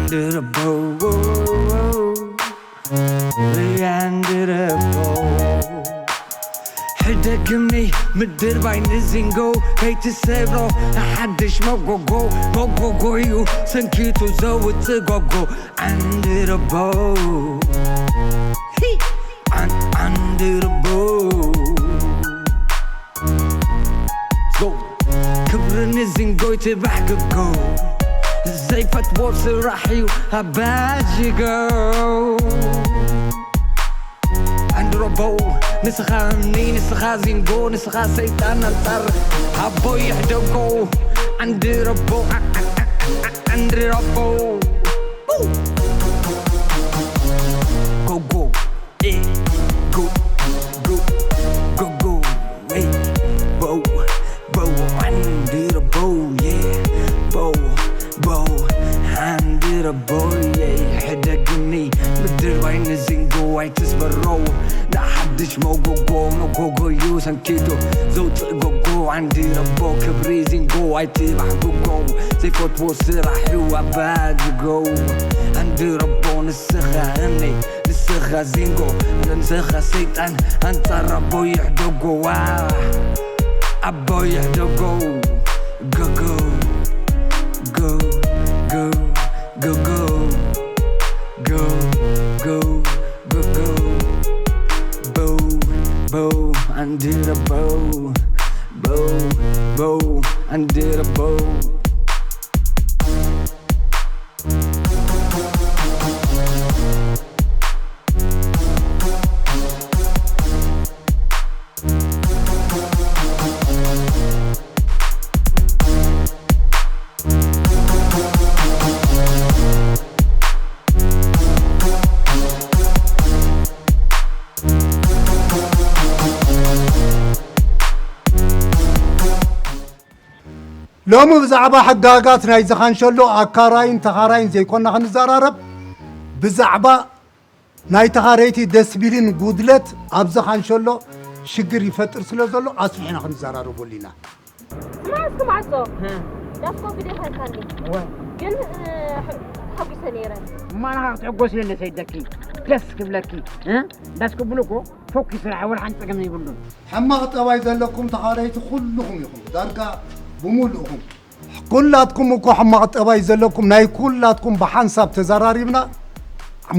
ድርበው ያንድረበው ሕደግምኒ ምድር ባይ ንዚንጎ ከይትሰብሮ ንሓድሽ መጎጎ መጎጎዩ ሰንኪቱ ዘውፅእ ጎጎ ዓንድረበው ዓንድረበው ክብርን ዝንጎይ ትባሕ ክጎ ዘይፈትዎ ስራሕ እዩ ኣባጅጎ ኣንድሮቦ ንስኻ እምኒ ንስኻ ዚንጎ ንስኻ ሰይጣን ኣንጻር ኣቦ ይሕደጎ ኣንድሮቦ ኣንድሮቦ ጎጎ ሕደግኒ ምድር ባይ ንዚንጎ ኣይትስበሮ ንሓድሽ መጎጎ መጎጎዩ ሰንኪቱ ዘውፅእ ጎጎ ኣንድረቦ ክብሪ ዚንጎ ኣይትባሕብጎ ዘይፈትዎ ስራሕ እዩ ኣባጅጎ ኣንድረቦ ንስኻ እምኒ ንስኻ ዚንጎ ንስኻ ሰይጣን ኣንጻር ኣቦ ይሕደጎዋ ኣቦ ይሕደጎ ጎጎ ጎጎ ጎጎ ጎጎ ጎጎ ቦው ቦው ኣንድረቦው ቦው ቦው ኣንድረቦው ሎሚ ብዛዕባ ሕጋጋት ናይ ዝኻንሸሎ ኣካራይን ተኻራይን ዘይኮና ክንዘራረብ፣ ብዛዕባ ናይ ተኻረይቲ ደስቢልን ጉድለት ኣብ ዝኻንሸሎ ሽግር ይፈጥር ስለ ዘሎ ኣስፊሕና ክንዘራረበሉ ኢና። ስማዕ እስኪ ማዕጾ፣ ዳስኮ ግዴታ ኢልካኒ። ግን ተሓጒሰ ነይረ። እማ ንኻ ክትሕጎሲ የለ ሰይደኪ፣ ደስ ክብለኪ። ዳስኮ ብሉ እኮ ፎኪስ ስራሕ ወላ ሓንቲ ጸገም ዘይብሉን። ሕማቕ ጠባይ ዘለኩም ተኻረይቲ ኩልኹም ኢኹም፣ ዳርጋ ብሙሉእኹም። ኩላትኩም እኮ ሕማቕ ጠባይ ዘለኩም ናይ ኩላትኩም ብሓንሳብ ተዘራሪብና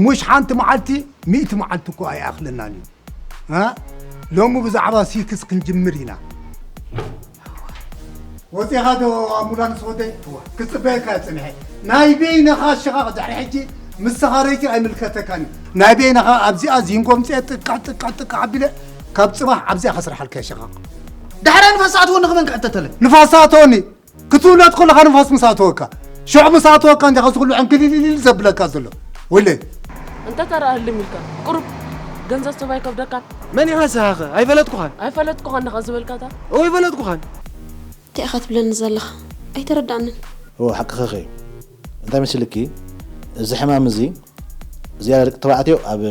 ሙሽ ሓንቲ መዓልቲ ሚእቲ መዓልቲ እኮ ኣይኣኽለናን እዩ። እ? ሎሚ ብዛዕባ ሲክስ ክንጅምር ኢና። ወፂኻ ዶ ኣምቡላንስ ወደይ? እወ። ክፅበየካ እየ ፅንሐ። ናይ በይንኻ ሽቓቕ ድሕሪ ሕጂ ምስ ሰኻረይቲ ኣይምልከተካን እዩ። ናይ በይንኻ ኣብዚኣ ዚንጎ ምፅኤ ጥቃዕ ጥቃዕ ጥቃዕ ኣቢለ ካብ ፅባሕ ኣብዚኣ ከስርሓልካ እየ ሽቓቕ። ዳሕራይ ንፋስ ኣትወኒ ክመን ክሕተተለ? ንፋስ ኣትወኒ ክትውለድ ከለኻ ንፋስ ምስ ኣተወካ ሽዑ ምስ ኣተወካ እንዲኻ እዚ ኩሉ ዕንክሊልሊል ዘብለካ ዘሎ ወይለይ። እንተ ተራ ህልም ኢልካ ቁሩብ ገንዘብ ሰብ ኣይከብደካን። መን ኢኻ ንስኻ ኸ? ኣይፈለጥኩኻን። ኣይፈለጥኩኻን ዲኻ ዝበልካታ? እወ ኣይፈለጥኩኻን። እንታይ ኢኻ ትብለኒ ዘለኻ? ኣይተረዳእንን። እወ ሓቅኺ ኢኺ። እንታይ መሲልኪ? እዚ ሕማም እዚ ዝያዳ ደቂ ተባዕትዮ ኣብ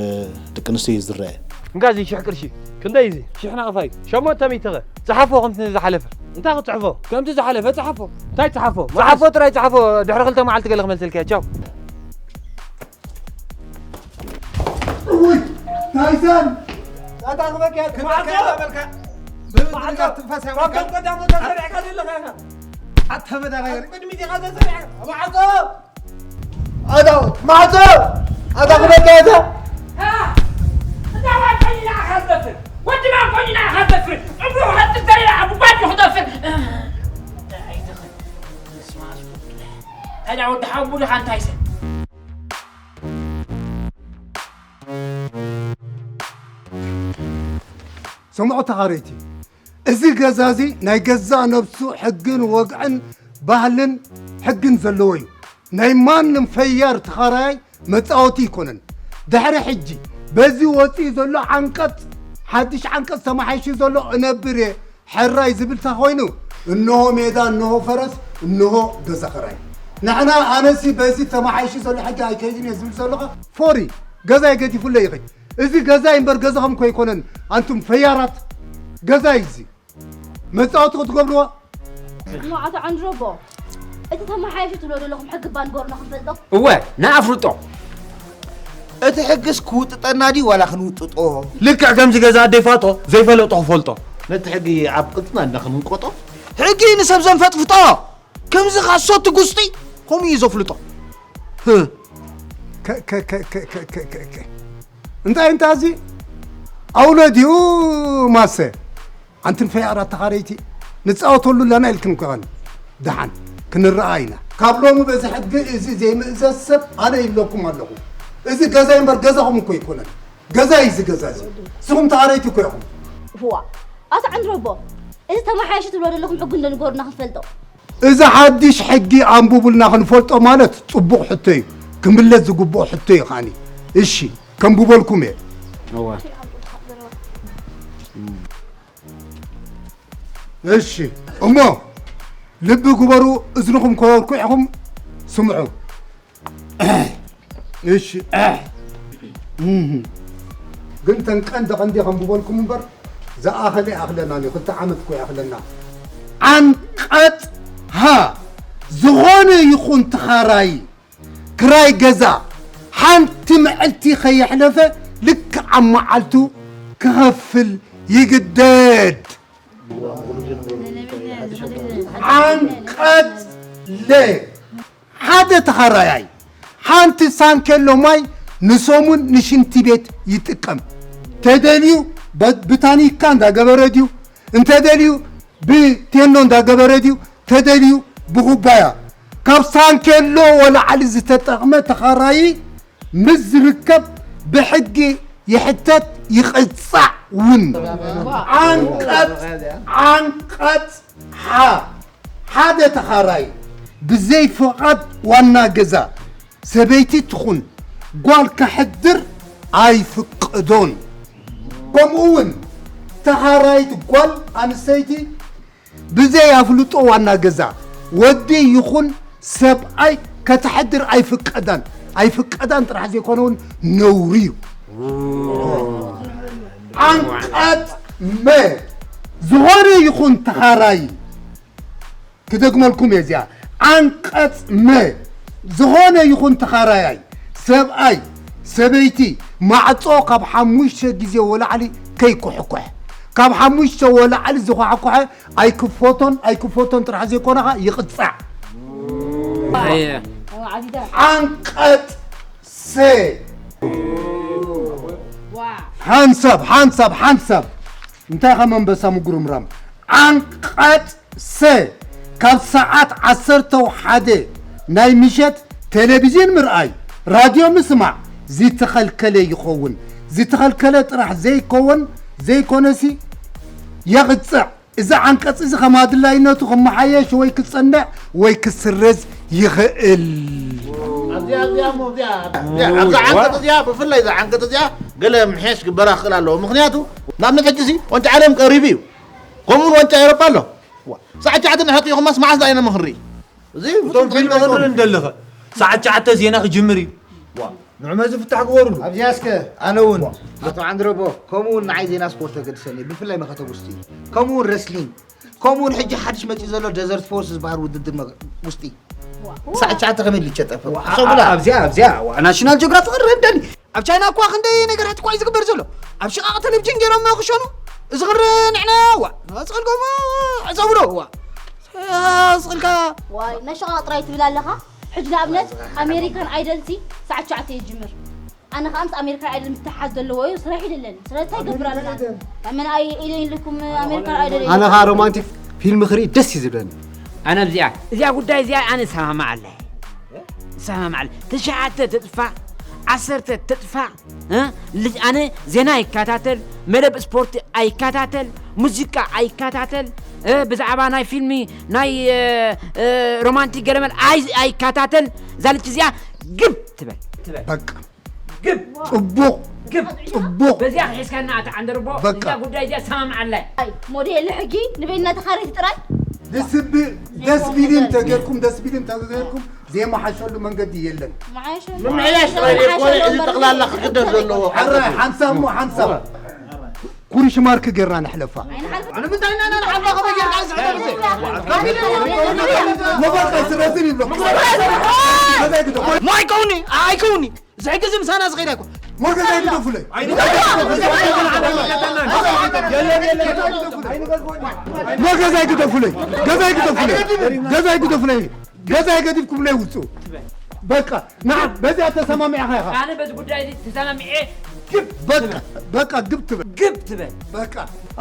ደቂ ኣንስትዮ እዩ ዝረአ። እንካ እዚ ሽሕ ቅርሺ። ክንደይ እዚ? ሽሕ ናቕፋ እዩ። ሸሞንተ ሚእቲ ኸ? ጽሓፎ ከምቲ ዝሓለፈ። እንታይ ክጽሕፎ? ከምቲ ዝሓለፈ ጽሓፎ። እንታይ ጽሓፎ? ጽሓፎ ጥራይ ጽሓፎ። ድሕሪ ክልተ መዓልቲ ገለ ክመልሰልካ እየ። ቻው። እውይ ታይሰን! ኣታ ክበኪ ኣቲ ማዕጾ! ማዕጾ! ትንፋስ ያወጣ። ካብቶም ቀዳሞት ተሰሪዕካ ዘለኻ ኢኻ። ኣታ መዳጋገሪ። ቅድሚት ኢኻ ተሰሪዕካ። ማዕጾ! ኣታ ማዕጾ! ኣታ ክበኪ ኣታ። እ! እዛ ጓል ኮይና ኢኻ ትደፍር። ወዲ ማን ኮይና ኢኻ ትደፍር። እምሩ ክኸጥፍ ተሪራ ኣብ ባዶ ክጠፍር። እንታይ ትኽእል? ስማ ኣስኩት። ታዲያ ወዲ ሓቡ ድኻ እንታይ ሰብ? ስምዑ ተኻረይቲ፣ እዚ ገዛ እዚ ናይ ገዛእ ነብሱ ሕግን ወግዕን ባህልን ሕግን ዘለዎ እዩ። ናይ ማንም ፈያር ተኻራያይ መጻወቲ ኣይኮነን። ድሕሪ ሕጂ በዚ ወጺኡ ዘሎ ዓንቀጽ፣ ሓድሽ ዓንቀጽ ተማሓይሹ ዘሎ እነብር እየ፣ ሕራይ ዝብል ተኾይኑ፣ እንሆ ሜዳ፣ እንሆ ፈረስ፣ እንሆ ገዛ ኽራይ። ንሕና ኣነሲ በዚ ተመሓይሹ ዘሎ ሕጊ ኣይከይድን እየ ዝብል ዘለኹ። ፎሪ፣ ገዛይ ገዲፉለይ ይኸይድ። እዚ ገዛይ እምበር ገዛኹም እኮ ኣይኮነን፣ ኣንቱም ፈያራት። ገዛይ እዚ መጻወቲ ክትገብርዎ። እሞ ኣቶ ዓንድሮቦ፣ እቲ ተመሓየሹ ትብሎ ዘለኹም ሕጊ እባ ንገሩና ክንፈልጦ። እወ፣ ንኣፍልጦ። እቲ ሕግስ ክውጥጠና ድዩ ዋላ ክንውጥጦ? ልክዕ ከምዚ ገዛ ኣደይ ፋጦ ዘይፈለጦ ክፈልጦ። ነቲ ሕጊ ኣብ ቅልጥና እንዳ ክንውቀጦ። ሕጊ ንሰብ ዘንፈጥፍጦ። ከምዚ ካሶት ጉስጢ ከምኡ እዩ ዘፍልጦ። እንታይ እንታይ እዚ ኣውለድዩ ማሰ ኣንትን ፈያራት ተኻረይቲ ንፃወተሉ ኣለና ኢልክን ከቐን ደሓን ክንረኣ ኢና። ካብ ሎሚ በዚ ሕጊ እዚ ዘይምእዘዝ ሰብ ኣነ ይብለኩም ኣለኹ። እዚ ገዛይ እምበር ገዛኹም እኮ ኣይኮነን። ገዛይ እዚ ገዛ እዚ ንስኹም ተኻረይቲ እኮ ኢኹም። እዋ ኣቶ ዓንድሮቦ እዚ ተመሓየሹ ትብሎ ዘለኹም ሕጊ እንዶ ንገሩና ክንፈልጦ። እዚ ሓድሽ ሕጊ ኣንብቡልና ክንፈልጦ ማለት ጽቡቕ ሕቶ እዩ። ክምለስ ዝግብኦ ሕቶ እዩ ከኣኒ። እሺ ከንብበልኩም እየ። እዋ እሺ እሞ ልቢ ግበሩ፣ እዝንኹም ከወርኩ ኢኹም ስምዑ። እሺ ግን ተን ቀንዲ ቀንዲ ከንብበልኩም እምበር ዝኣኸለ ይኣኽለና እዩ። ክልተ ዓመት እኮ ይኣኽለና። ዓንቀፅ ሃ ዝኾነ ይኹን ተኻራይ ክራይ ገዛ ሓንቲ መዐልቲ ከየሕለፈ ልክዕ ኣብ መዓልቱ ክኸፍል ይግደድ። ዓንቀፅ ለ ሓደ ተኻራያይ ሓንቲ ሳንኬሎ ማይ ንሰሙን ንሽንቲ ቤት ይጥቀም። ተደልዩ ብታኒካ እንዳገበረ ድዩ እንተደልዩ ብቴኖ እንዳገበረ ድዩ ተደልዩ ብኩባያ ካብ ሳንኬሎ ወላዕሊ ዝተጠቕመ ተኻራዪ ምስ ዝርከብ ብሕጊ ይሕተት ይቕጻዕ እውን። ዓንቀጽ ዓንቀጽ ሓ ሓደ ተኻራዪ ብዘይ ፍቓድ ዋና ገዛ ሰበይቲ ትኹን ጓል ከሕድር ኣይፍቀዶን። ከምኡ እውን ተኻራይት ጓል ኣንስተይቲ ብዘይ ኣፍልጦ ዋና ገዛ ወዲ ይኹን ሰብኣይ ከተሕድር ኣይፍቀዳን። ኣይፍቀዳን ጥራሕ ዘይኮነ እውን ነውሪ እዩ። ዓንቀፅ መ ዝኾነ ይኹን ተኻራይ ክደግመልኩም እየ እዚኣ ዓንቀፅ መ ዝኾነ ይኹን ተኻራያይ ሰብኣይ ሰበይቲ ማዕፆ ካብ ሓሙሽተ ግዜ ወላዕሊ ከይኩሕኩሕ ካብ ሓሙሽተ ወላዕሊ ዝኳሕኩሐ ኣይክፈቶን ኣይክፈቶን ጥራሕ ዘይኮነ ኸዓ ይቕፃዕ። ዓንቀፅ ሰ ሓንሳብ ሓንሳብ ሓንሳብ እንታይ ኸም ኣንበሳ ምጉርምራም ዓንቀፅ ሰ ካብ ሰዓት ዓሰርተ ሓደ ናይ ምሸት ቴሌቪዝን ምርኣይ ራድዮ ምስማዕ ዝተኸልከለ ይኸውን። ዝተኸልከለ ጥራሕ ዘይከወን ዘይኮነሲ የቕፅዕ። እዚ ዓንቀፅ እዚ ከም ኣድላይነቱ ክመሓየሽ ወይ ክፀንዕ ወይ ክስረዝ ይኽእል። ኣብዚኣ ኣብዚኣ እሞ እዚኣ ኣብዚኣ ኣብዛ ዓንቀፅ እዚኣ ብፍላይ እዛ ዓንቀፅ እዚኣ ገለ ምሕያሽ ግበራ ክኽእል ኣለዎ። ምኽንያቱ ንኣብነት ሕጂ እዚ ዋንጫ ዓለም ቀሪቡ እዩ። ከምኡ እውን ዋንጫ ኤውሮጳ ኣሎ። ዋ፣ ሰዓት ትሽዓተ እንድሕር ኣጥፊእኹማስ መዓስ ደኣ ኢና ንኽንርኢ? እዚ እቶም ፍጹም ፊልም ትኽክል ክርኢ ኣይኮነን። እንደለኸ ሰዓት ትሽዓተ ዜና ክጅምር እዩ። ዋ፣ ንዑ መዚ ፍታሕ ግበሩሉ። ኣብዚኣ እስከ ኣነ እውን ኣቶ ዓንድረቦ ከምኡ እውን ንዓይ ዜና ስፖርት የገድሰኒ እዩ፣ ብፍላይ መኸተ ጉስጢ ከምኡ እውን ረስሊንግ ከምኡ እውን ሕጂ ሓድሽ መፂኡ ዘሎ ደዘርት ፎርስ ዝበሃል ውድድር መ- ጉስጢ ሰዓት ትሽዓተ ከመይ ኢሉ ይጨጠፍ? ዋ፣ ሰው ብላ። ኣብዚኣ ኣብዚኣ ዋ፣ ናሽናል ጂኦግራፊ ክርኢ እንደሊ። ኣብ ቻይና እኳ ክንደይ ነገራት እኳ እዩ ዝግበር ዘሎ። ኣብ ሽቓቕ ቴሌቪዥን ገይሮም ክሸኑ እዚ ክንርኢ ንሕና ዋ፣ ስቕልኩም ዕጸውዶ ዋ። ስቕልካ ዋይ ናይ ሽቓቕ ጥራይ ትብል ኣለኻ። ሕጂ ንኣብነት ኣሜሪካን ኣይደልሲ ሰዓት ትሽዓተ ይጅምር። ኣነ ከዓ ምስ ኣሜሪካን ኣይደል ምትሓዝ ዘለዎ እዩ ስራሕ ይደለኒ። ስለዚ እንታይ ይገብር ኣለና? ኣመና ኣይ ኢደን ኢልኩም ኣሜሪካን ኣይደል ኣነ ከዓ ሮማንቲክ ፊልም ክርኢ ደስ እዩ ዝብለኒ። ኣነ ኣብዚኣ እዚኣ ጉዳይ እዚኣ ኣነ እሰማማዕ ኣለ እሰማማዕ ኣለ ትሽዓተ ትጥፋእ ዓሰርተ ትጥፋእ እ? ልጅ ኣነ ዜና ይከታተል መደብ ስፖርት ኣይከታተል ሙዚቃ ኣይከታተል እ? ብዛዕባ ናይ ፊልሚ ናይ እ፣ እ፣ ሮማንቲክ ገለመል ኣይ ኣይከታተል እዛ ልጅ እዚኣ ግብ ትበል በቃ ግብ ጽቡቕ ግብ ጽቡቕ በዚኣ ክሒዝካና ኣታ ዓንደርቦ በቃ። እዛ ጉዳይ እዚኣ ሰማምዓላይ ኣይ ሞዴል ሕጊ ንበይና ተኻሪት ጥራይ ደስብ ደስ ቢልን ተገርኩም ደስ ቢልን ተገርኩም ዜማ ሓሸሉ መንገዲ የለን። ምምሕያሽ ጥራይ ዘይኮነ እዚ ጠቕላላ ክግደፍ ዘለዎ ሓረ ሓንሳብ ሞ ሓንሳብ ጉርሽ ማርክ ጌርና ንሕለፋ። ኣነ ምንታይ ኢና ንሓልፋ ከመይ ጌርካ ዝሕለፍ እዚ? ሞባይል ካይስረዝን ይብሎ። ኖ ኣይከውኒ፣ ኣይከውኒ። እዚ ሕጊ እዚ ምሳና ዝኸይድ ኣይኮን። ሞር ገዛ ይግደፉለይ። ሞር ገዛ ይግደፉለይ። ገዛ ይግደፉለይ። ገዛ ይግደፉለይ። ገዛ ይገዲፍኩም ለይ ውፁ። በቃ ና በዚኣ ተሰማሚዕኻ ኢኻ። ኣነ በዚ ጉዳይ እዚ ተሰማሚዐ ግብ በቃ በቃ ግብ ትበል። ግብ ትበል። በቃ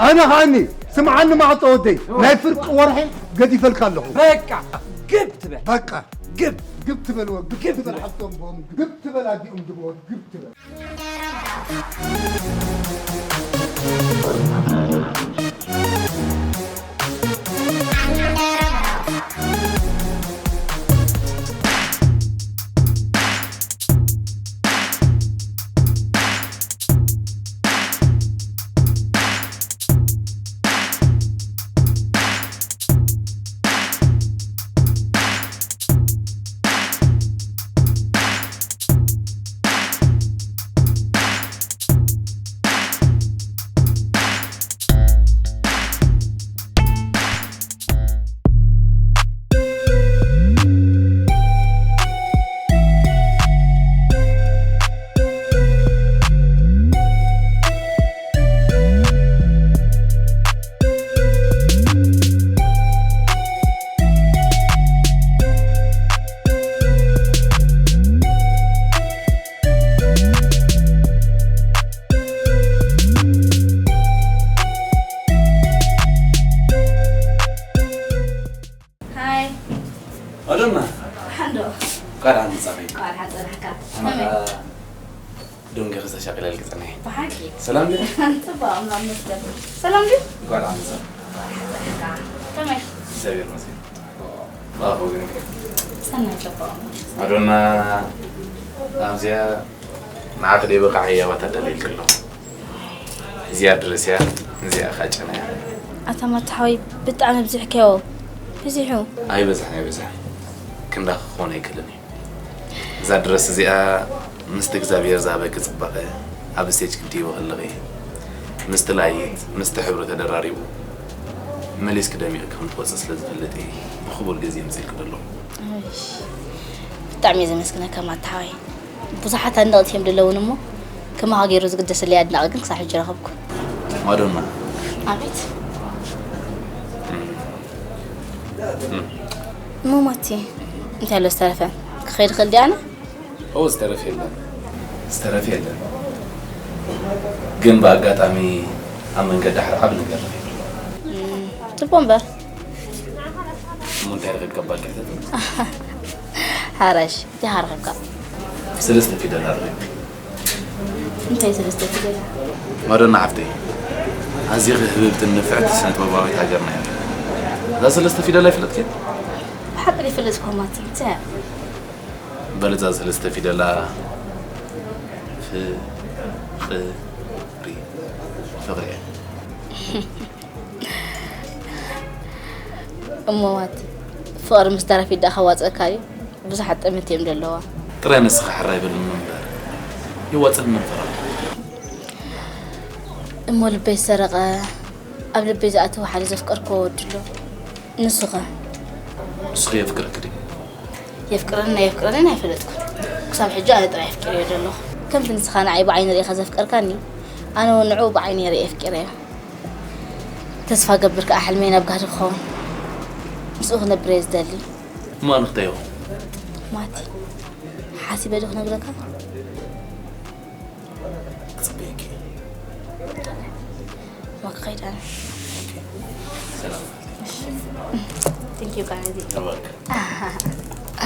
ኣነ ኸኣኒ ስምዓኒ ማዕጦ ወደይ ናይ ፍርቂ ወርሒ ገዲፈልካ ኣለኹ። በቃ ግብ ትበል። በቃ ግብ ግብ ትበል ወ ግብ ግብ ትበል ትበል። ሓፍቶም ቦም ግብ ትበል ኣዲኦም ድቦ ግብ ትበል። ሃይ። ኣዶና። ሓንዶ። ቃል ሓንጻፈይ። ቃል ሓጸናሕካ። ኣነ ከመይ? ደንገ ክሰሻ ቀለል ክጸናይ። ብሓቂ። ሰላም ድዩ? ጽቡቕ፣ ኣምላኽ ይመስገን። ሰላም ድዩ? ቃል ሓንጻ። ከመይ? እግዚኣብሔር ይመስገን። ባቦ ግን። ሰናይ ጽቡቕ። ኣዶና፣ ኣብዚኣ ንዓኺ ደይ በቃ ዓያባ ተደልየልኪ ኣለኹ። እዚኣ ድረስያ፣ እዚኣ ኻጨናያ። ኣታ ማታ ሓወይ ብጣዕሚ ኣብዚሕካዮ። በዚሑ። ኣይበዝሕን፣ ኣይበዝሕን። ክንዳኺ ክኾን ኣይክእልን እዩ። እዛ ድረስ እዚኣ ምስቲ እግዚኣብሔር ዝሃበኪ ጽባቐ ኣብ ስቴጅ ክትህይቦ ከለኺ፣ ምስቲ ላይት፣ ምስቲ ሕብሪ ተደራሪቡ መሊስኪ ደሚቕኪ ከም ትወጽኢ ስለ ዝፈልጥ እየ ብኽቡር ግዜ የምጽእልኪ ዘለኹ። እሽ፣ ብጣዕሚ እየ ዘመስግነካ ማታ ሓወይ። ብዙሓት ኣድነቕቲ እዮም ዘለውን እሞ፣ ከማኻ ገይሩ ዝግደሰለይ ኣድናቒ ግን ክሳብ ሕጂ ረኸብኩ። ማዶና። ኣቤት። እሞ ማቲ፣ እንታይ ኣሎ ዝተረፈ? ክኸይድ ክእል ድየ ኣነ? ኦ፣ ዝተረፈ የለን። ዝተረፈ የለን። ግን ብኣጋጣሚ ኣብ መንገዲ ሓደ ዓቢ ነገር ረኺበ። እም፣ ጽቡቕ እምበር። እሞ እንታይ ረኺብካ እባ ልክሕተት? ሓራሽ፣ እንታይ ረኺብካ? ሰለስተ ፊደል ረኺበ። እንታይ ሰለስተ ፊደል? ማዶና ሓፍተይ፣ ኣዚኺ ህብብትን ንፍዕቲ ስነ ጥበባዊት ሃገርና እያ። እዛ ሰለስተ ፊደል ኣይፈለጥክን? ብሓቂ ዘይፈለጥኩ ማቲ፣ እንታይ እያ? በል እዛ ሰለስተ ፊደላ ፍቕሪ፣ ፍቕሪ እያ። እሞ ማቲ፣ ፍቕሪ ምስ ደራፊት ደኣ ከዋጽኣካ ድዩ? ብዙሓት ጠመት እዮም ዘለዋ። ጥራይ ንስኻ ሕራይ በልኒ እምበር፣ የዋጽኣኒ እምበር ኣሎ። እሞ ልበይ ዝሰረቐ፣ ኣብ ልበይ ዝኣተወ ሓደ ዘፍቀርክዎ ወዲ ኣሎ። ንሱ ኸ? ንሱ ኸ የፍቅረኪ ድዩ? የፍቅረኒ ኣየፍቅረንን ኣይፈለጥኩን። ክሳብ ሕጂ ኣነ ጥራይ ኣፍቂረዮ ዘለኹ። ከምቲ ንስኻ ንዓይ ብዓይኒ ርኢኻ ዘፍቀርካኒ፣ ኣነ እውን ንዕኡ ብዓይኒ ርእየ ኣፍቂረዮ። ተስፋ ገብር ከኣ ሕልመይ ናብ ጋህዲ ክኸውን ምስኡ ክነብር እየ ዝደሊ። እሞ ኣነ ክታይ ይኹን? ማቲ፣ ሓሲበ ዶ ክነግረካ? ክጽበየኪ። እሞ ክኸይድ ኣነ። ኦኬ። ሰላም። Thank you, guys. You're welcome.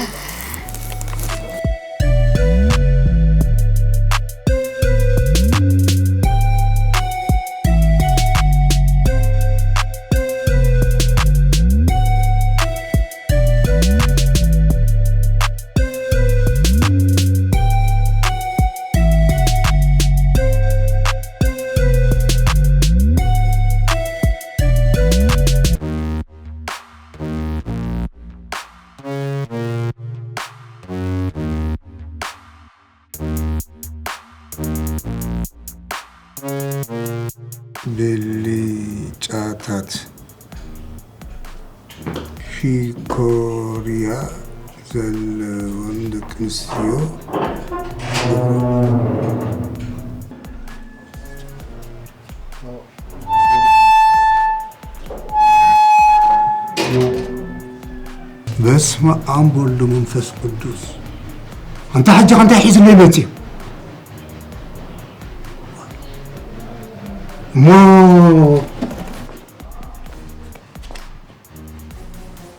ብልጫታት ሺኮርያ ዘለወን ደቂ ኣንስትዮ በስመ ኣብ ወወልድ ወመንፈስ ቅዱስ። ኣንታ ሕጂ ከ እንታይ ሒዙለይ መጺኡ? እሞ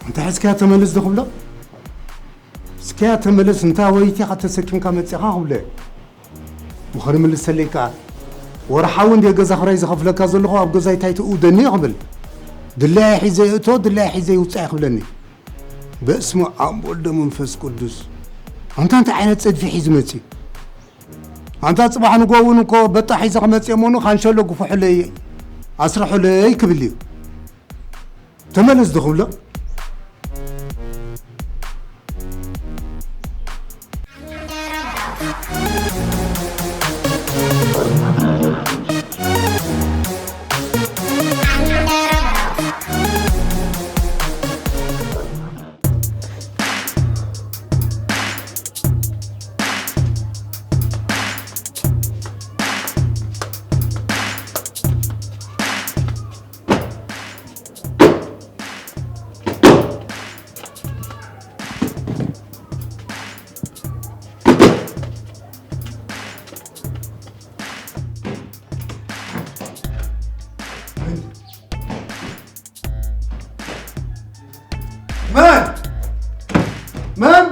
እንታይ ሒዝካያ ተመለስ ዶ ክብሎ? እስከያ ተመለስ፣ እንታይ ወይቲ ኢኻ ተሰኪምካ መጺኻ ክብሎ? ምኽሪ ምልሰለይ ከኣ፣ ወርሓዊ እንድየ ገዛ ኽራይ ዝኸፍለካ ዘለኹ፣ ኣብ ገዛይ እንታይ ትእውደኒ ክብል? ድላየ ሒዘ ይእቶ፣ ድላየ ሒዘ ይውጻእ ክብለኒ። በስመ ኣብ ወወልድ ወመንፈስ ቅዱስ። ኣንታ እንታይ ዓይነት ጽድፊ ሒዙ መጺኡ? ኣንታ ጽባሕ ንግሆ እውን እኮ በጣ ሒዘ ክመጽእ እሞ፣ ካንሸሎ ግፍሑለይ፣ ኣስርሑለይ ክብል እዩ። ተመለስ ዶ ክብሎ? መን? መን?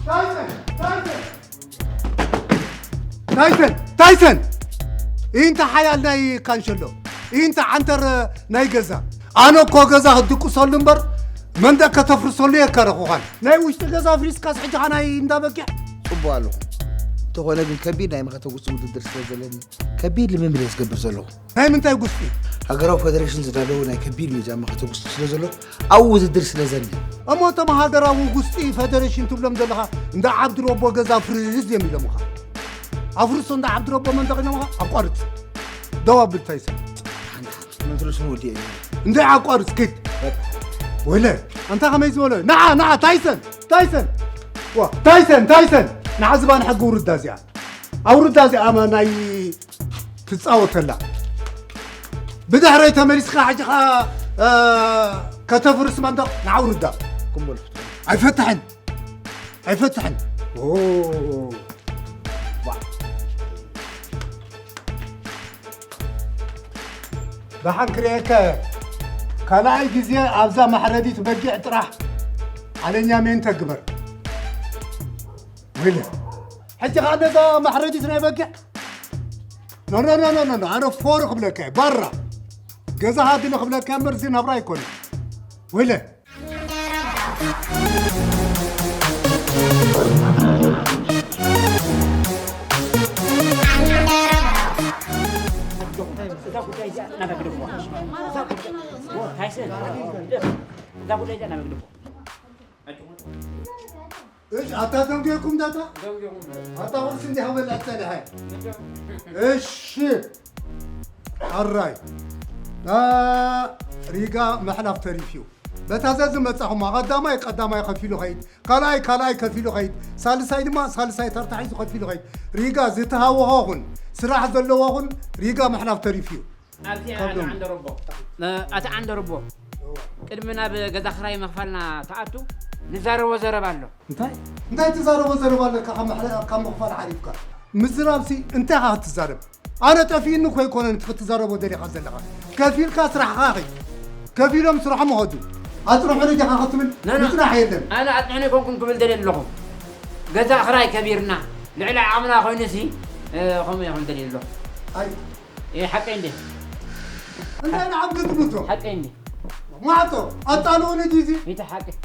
ታይሰን! ታይሰን! ታይሰን! ታይሰን! ኢንታ ሓያል ናይ ካንሸሎ፣ ኢንታ ዓንተር ናይ ገዛ። ኣነ እኮ ገዛ ክድቁሰሉ እምበር መንደቕ ከተፍርሰሉ የከረኹኻን። ናይ ውሽጢ ገዛ ኣፍሪስካስ ሕጂ ኸኣ ናይ እንዳ በጊዕ? ጽቡቕ ኣለኹ። እንተኾነ ግን ከቢድ ናይ መኸተ ውስጥ ውድድር ስለ ዘለኒ ከቢድ ልምምድ እየ ዝገብር ዘለኹ። ናይ ምንታይ ጉስጢ? ሃገራዊ ፈደረሽን ዝዳለዎ ናይ ከቢድ ሜዳ መኸተ ጉስጢ ስለ ዘሎ ኣብኡ ውድድር ስለ ዘኒ። እሞ እቶም ሃገራዊ ጉስጢ ፈደረሽን ትብሎም ዘለኻ እንዳ ዓብድሮቦ ገዛ ፍርስ እዮም ኢሎምኻ። ኣፍርሶ እንዳ ዓብድሮቦ መንደቕ ኢሎምኻ። ኣቋርጽ። ደው ኣብል ታይሰን። መንትርሱ ወዲ እንደ ኣቋርጽ ኪድ። ወለ ኣንታ ከመይ ዝበለ ንዓ ንዓ ታይሰን ታይሰን ዋ ታይሰን ታይሰን ንዓ ዝባን ሕጊ ውርዳ እዚኣ ኣውርዳ እዚኣ ማ ናይ ትጻወተላ ብድሕረይ ተመሊስካ ሕጂ ኸኣ ከተፍርስ መንደቕ ንዓ ውርዳ ኣይፈትሕን ኣይፈትሕን ደሓን ክርእየካ እየ። ካልኣይ ግዜ ኣብዛ መሕረዲት በጊዕ ጥራሕ ኣለኛ ሜንተ ግበር። ወይለ ሕጂ ኸኣ ነዛ መሕረዲት ናይ በጊዕ ኖ ኖ ኖ ኖ ኖ ኣነ ፎር ክብለካ እየ ባራ ገዛ ሃድነ ክብለካ እምበር እዚ ናብራ ኣይኮነ። ወይለ እሺ ኣታ ደንጉየኩም ዳታ ኣታ ወርስ እንዲህ በላ ጸለሐ እሺ ኣራይ ሪጋ መሕላፍ ተሪፍዩ በታ ዘዝመጻኹማ ቀዳማይ ቀዳማይ ከፊሉ ኸይድ ካልኣይ ካልኣይ ከፊሉ ኸይድ ሳልሳይ ድማ ሳልሳይ ተርታ ሒዙ ከፊሉ ኸይድ ሪጋ ዝተሃወኸ ኹን ስራሕ ዘለዎ ኹን ሪጋ መሕላፍ ተሪፍዩ ኣብቲ ኣቲ ዓንደረቦ ኣቲ ዓንደረቦ ቅድሚ ናብ ገዛ ክራይ ምኽፋልና ትኣቱ ንዛረቦ ዘረባ ኣሎ እንታይ እንታይ ትዛረቦ ዘረባ ኣለካ ካብ ምኽፋል ዓሪፍካ ምዝራብሲ እንታይ ኻ ክትዛረብ ኣነ ጠፊእኒ እኮ ኣይኮነን እቲ ክትዛረቦ ደሊኻ ዘለኻ ከፊልካ ስራሕኻ ኺድ ከፊሎም ስራሖም ኸዱ ኣፅንሑኒ ዲኻ ክትብል ምፅናሕ የለን ኣነ ኣፅንሑኒ ኣይኮንኩን ክብል ደልየ ኣለኹ ገዛ ክራይ ከቢርና ልዕሊ ዓቕምና ኮይኑሲ ከምኡ እየ ክብል ደልየ ኣለኹ ኣይ ሓቀይ እንዴ እንታይ ንዓም ክትምቶ ሓቀይ እንዴ ማዕጦ ኣጣልኡኒ ዲዚ ይተ ሓቀይ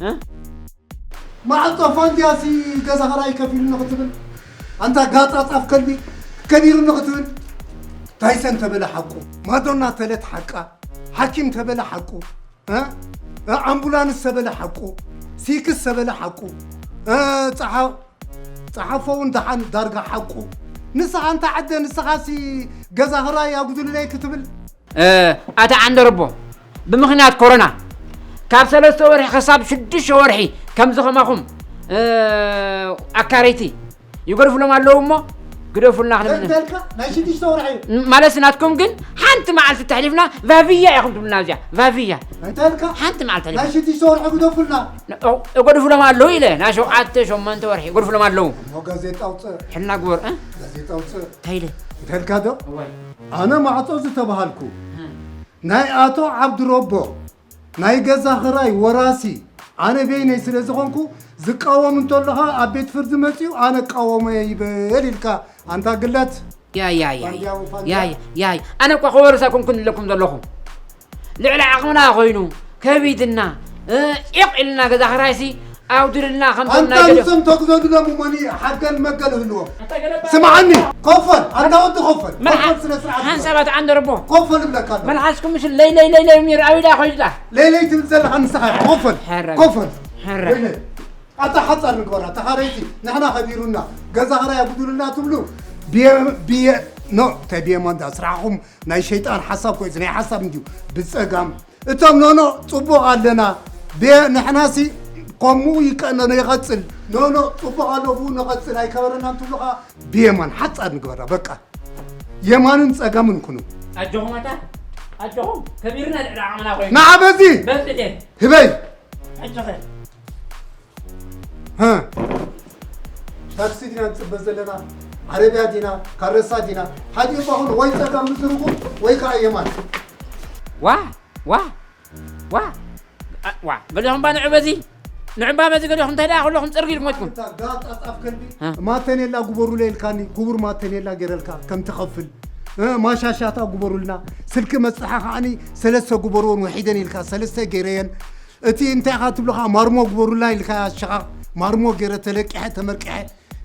ማዕጦ ፋንድያሲ ገዛ ኸራይ ከፊሉ ንኽትብል ኣንታ ጋጻጻፍ ከልቢ ከቢሩ ንኽትብል ታይሰን ተበለ ሓቁ ማዶና ተለት ሓቃ ሓኪም ተበለ ሓቁ ኣምቡላንስ ተበለ ሓቁ ሲክስ ተበለ ሓቁ ጸሓ ጸሓፎ እውን ደሓን ዳርጋ ሓቁ። ንስኻ እንታ ዓደ፣ ንስኻሲ ገዛ ኽራይ ኣጉድልለይ ክትብል። ኣታ ዓንደረቦ፣ ብምኽንያት ኮሮና ካብ ሰለስተ ወርሒ ክሳብ ሽዱሽተ ወርሒ ከምዚ ከማኹም ኣካረይቲ ይገድፍሎም ኣለዉ እሞ ግደፉልና ክንብል። እንተልካ ናይ ሽዱሽተ ወርሒ ማለት ናትኩም ግን ሓንቲ መዓልቲ ተሕሊፍና ቫቪያ ኢኹም ትብሉና። እዚኣ ቫቪያ እንተልካ ሓንቲ መዓልቲ ተሕሊፍና ናይ ሽዱሽተ ወርሒ ግደፉልና። እገድፍሎም ኣለዉ ኢለ ናይ ሸውዓተ ሸሞንተ ወርሒ እገድፍሎም ኣለዉ። እሞ ጋዜጣ ኣውፅእ ሕልና ግበር እ? ጋዜጣ ኣውፅእ እንታይ ኢለ እንተልካ ዶ እዋይ ኣነ ማዕፆ ዝተባሃልኩ ናይ ኣቶ ዓብድረቦ ናይ ገዛ ኽራይ ወራሲ ኣነ በይነይ ስለ ዝኾንኩ ዝቃወም እንተሎ ኸዓ ኣብ ቤት ፍርዲ መፂኡ ኣነ እቃወሞ እየ ይበል ኢልካ ኣንታ ግለት ያይ ያይ ያይ ባንዲያው ፋንዲያ። ያይ ያይ ኣነ እኳ ክወርስ ኣይኮንኩን ኢለኩም ዘለኹ። ልዕሊ ዓቕምና ኮይኑ ከቢድና ዒቕ ኢልና ገዛ ኽራይሲ ኣውድልና ከምቶም ኣንታ ናይ ገለ ንሶም ተግዘዱሎም እሞኒ ሓገል መገል ህልዎም ስምዓኒ ኮፈል ኣንታ ወዲ ኮፈል ኮፈል ስነ ስርዓት ሓንሳብ ኣትዓንደርቦ ኮፈል እብለካ ኣለኹ መልሓስኩም ምሽ ለይ ለይ ለይ ለይ ሚር ኣቢዳ ኮይዳ ለይለይ ትብል ዘለኻ ንስኻ ኢኻ ኮፈል ሕረ- ኮፈል ሕረ ወይለ ኣታ ሓፃር ንግበራ ተኻረይቲ ንሕና ከቢሩና ገዛ ኽራይ ኣጉድሉልና ትብሉ ብየ ብየ ኖ ተብየማ እንዳ ስራሕኹም ናይ ሸይጣን ሓሳብ ኮይዚ ናይ ሓሳብ እንድዩ ብፀጋም እቶም ኖኖ ፅቡቕ ኣለና ብየ ንሕናሲ ከምኡ ይቀነኖ ይቐፅል ኖኖ ፅቡቕ ኣሎ ብኡ ንቐፅል ኣይከበረናን ትብሉ ኸዓ ብየማን ሓፃር ንግበራ በቃ የማንን ፀጋምን ኩኑ ኣጆኹም ኣታ ኣጆኹም ከቢርና ልዕሊ ዓቕምና ኮይኑ ንዓ በዚ በልጥ ህበይ ኣጆኸ ሀ። ታክሲ ዲና ንፅበ ዘለና ዓረብያ ዲና ካረሳ ዲና ሓዲኡ ባኹን ወይ ፀጋም ምስርኹ ወይ ከዓ የማን ዋ ዋ ዋ ዋ ገሊኹም ባ ንዑ በዚ ንዑ ባ በዚ ገሊኹም እንታይ ደኣ ኩለኹም ፅርጊ ኢልኩም መፅኩም ጋጣ ጣፍ ከልቢ ማተኔላ ግበሩለ ኢልካኒ ክቡር ማተኔላ ገይረልካ ከም ትኸፍል እ፣ ማሻሻታ ግበሩልና ስልኪ መፅሓ ከዓኒ ሰለስተ ግበርዎን ውሒደን ኢልካ ሰለስተ ገይረየን እቲ እንታይ ኢኻ ትብሎ ከዓ ማርሞ ግበሩላ ኢልካ ሸቓቕ ማርሞ ገይረ ተለቂሐ ተመርቂሐ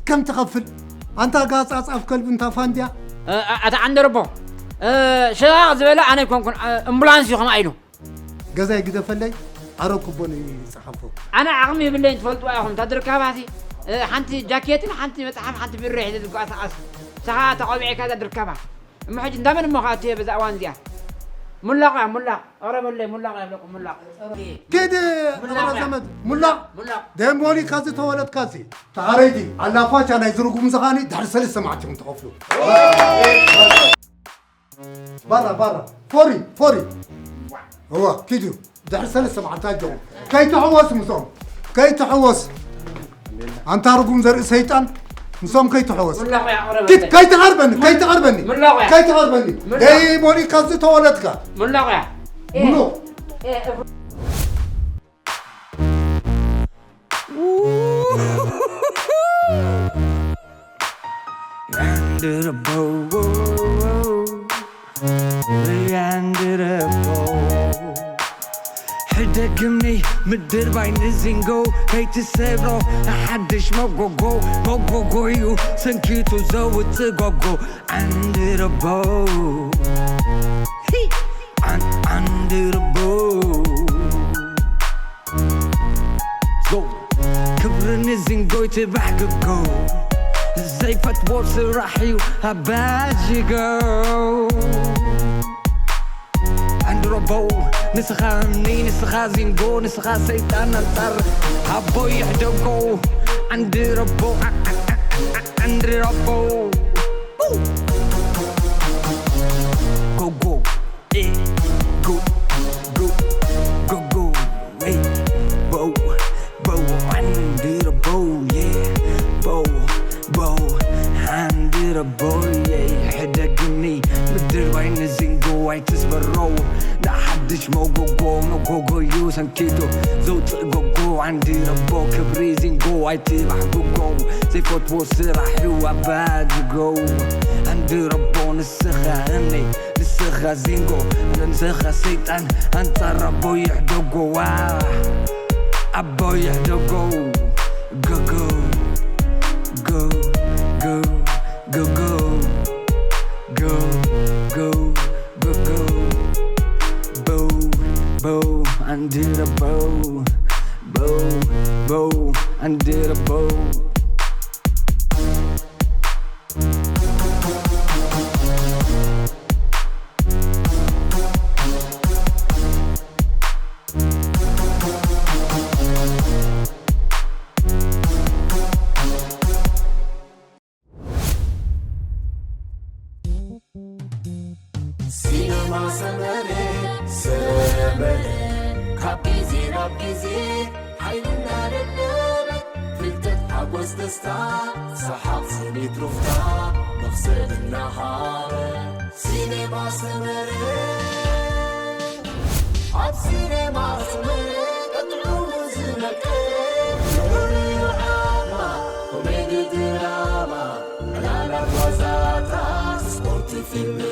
ከም ትኸፍል ኣንታ ጋፃ ፃፍ ከልቢ እንታ ፋንድያ ኣታ ዓንደርቦ ሸቓቕ ዝበለ ኣነ ኣይኮንኩን እምቡላንስ እዩ ከምኣ ኢሉ ገዛይ ግደፈለይ ኣረኩቦ ንዩ ይፅሓፎ ኣነ ዓቕሚ ይብለይን ትፈልጥዋ ኢኹም እታ ድርካባሲ ሓንቲ ጃኬትን ሓንቲ መፅሓፍ ሓንቲ ቢሮ ሒዘ ዝጓዓሰ ኣስ ሰኻ ተቐቢዕካ እዛ ድርካባ እሞ ሕጂ እንዳመን እሞ ከኣትየ በዛ እዋን እዚኣ ሙላቕ እያ ሙላቕ ኣቕረበለይ ሙላቕ እያ ብለኩም ሙላቕ ኪድ ሙላቕ እያ። ዘመድ ሙላቕ ሙላቕ ደሞኒ ካዚ ተወለድካሲ ተኻረይቲ ኣላፋቻ ናይ ዝርጉም ዝኻኒ ድሕሪ ሰለስተ መዓልቲ እዮም ትኸፍሉ ባራ ባራ ፎሪ ፎሪ እዋ ኪዱ ድሕሪ ሰለስተ መዓልቲ ኣጆኹም ከይትሕወስ ምስኦም ከይትሕወስ ኣንታ ርጉም ዘርኢ ሰይጣን ምስኦም ከይትሕወስ ሙላቕ እያ ኣቕረበለይ ኪድ ከይትቐርበኒ ከይትቐርበኒ ሙላቕ እያ ከይትቐርበኒ ሙላቕ። ደይ ሞኒ ካብዚ ተወለድካ ሙላቕ እያ ሙሉ Under a bow, under a bow. ሕደግምኒ ምድር ባይ ንዚንጎ ከይትሰብሮ ንሓድሽ መጎጎ መጎጎ እዩ ሰንኪቱ ዘውፅእ ጎጎ under a bow. Under a bow. Go. ክብሪ ንዚንጎይ ትባሕ ክጎ ዘይፈትዎ ስራሕ እዩ ኣባጅጎ ኣንድሮቦ ንስኻ እምኒ ንስኻ ዚንጎ ንስኻ ሰይጣን ኣንጻር ኣቦ ይሕደጎ ኣንድሮቦ ኣንድሮቦ ጎጎ Go, go, go, go, go, hey, bow, bow, under the bow, yeah, bow, bow, under the bow, yeah, ሕደግኒ ምድር ባይ ንዚንጎ ኣይትስበሮ ንሓድሽ መጎጎ መጎጎ እዩ ሰንኪቱ ዘውፅእ ጎጎ ዓንዲ ረቦ ክብሪ ዚንጎ ኣይትባሕብጎ ዘይፈትዎ ስራሕ እዩ ኣባጅጎ ዓንዲ ረቦ ንስኻ እምኒ ንስኻ ዚንጎ ንስኻ ሰይጣን ኣንጻር ኣቦ ይሕደጎዋ ኣቦ ይሕደጎ ጎጎ ጎ ጎ ጎ ጎ ጎ ጎ ጎ ጎ ጎ ቦው ቦው ኣንድረ ቦው ቦው ቦው ኣንድረ ቦው ግዜ ሓይልና ደለበ ፍልጠት ሓጎስ ደስታ ሰሓቕ ስኒት ሩፍታ መኽሰብ እናሃበ ሲኔማ ሰመረ ኣብ ሲኔማ ሰመረ ቀጥዑ ዝመቀ ዑርዩ ዓማ ኮሜዲ ድራማ ዕላላት ዋዛታት ስፖርት ፊልም